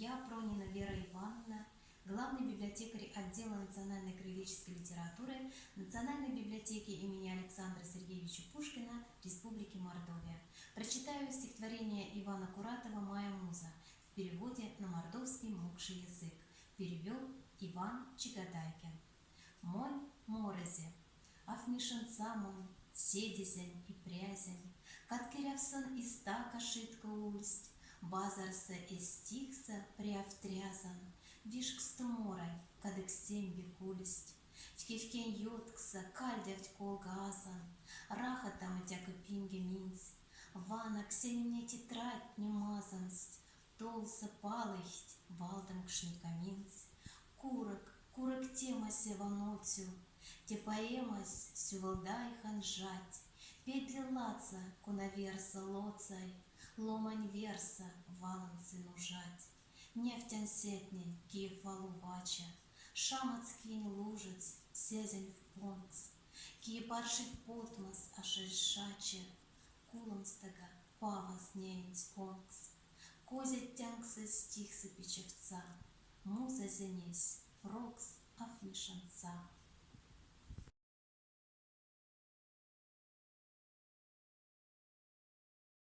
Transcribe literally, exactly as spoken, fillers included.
Я, Пронина Вера Ивановна, главный библиотекарь отдела национальной краеведческой литературы Национальной библиотеки имени Александра Сергеевича Пушкина Республики Мордовия. Прочитаю стихотворение Ивана Куратова «Моя муза» в переводе на мордовский мокший язык. Перевёл Иван Чегодайкин. Монь морызе. Афмишенца монь, седезень и прязень, кад кирявсан иста кашитка ульсть, базарса эз стихса пряв трязан, вишкста морань, кадык сембик ульсть. Вкевкень ёткса кальдявть колга азан, рахатама тяка пинге минсь, вана ксенемне тетрадьтне мазансть, толса палыхть валдымкшника минсь. Курок, курок тема сева нотю, те поэмась сювал дайхан жать, педле лаца, кона верса лоцай, ломань верса валан сы нужать. Няфтян сятнень, кие фалу вача, шамац кинь лужиц сязень в понкс, кие паршить потмас ашезь шача, куломстага паваз няинть конкс. Козять тянксазь стихса пичевца, муза зенесь рокс афмишенца.